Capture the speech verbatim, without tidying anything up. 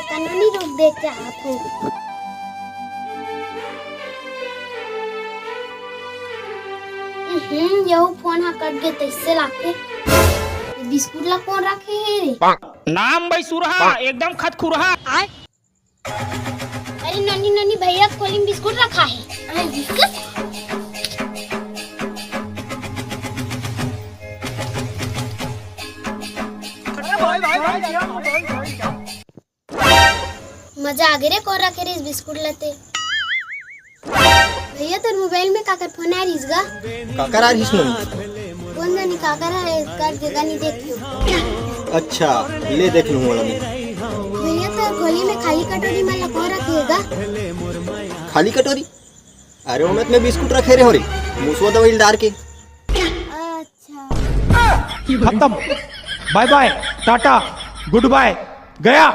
कनूनी रूप दे चाहत हूँ। हम्म, यहू फोन हा कट गे तइसे लागथे। ये बिस्कुट ला कोन रखे हे रे? नाम बई सुरहा, एकदम खतखुरहा। अरे ननी ननी भैया खोली में बिस्कुट रखा है। अरे बिस्कुट। मजा आगे रे, कोन रखे रिहिस बिस्कुट ला ते। भैया तोर मोबाइल में काकर फोन आ रिहिस गा? काकर आ रिहिस नोनी? कोन जानी काकर है, कर देगा नहीं देखियो। अच्छा, ले देख लूँ वाला मैं। भैया तोर झोली में खाली कटोरी में लको रखे गा? खाली कटोरी? अरे ओमे तो मैं बिस्कुट रखे रे हो रे, मुसवा दवाई डार के। अच्छा। खत्म। बाय बाय, टाटा, गुड बाय, गया।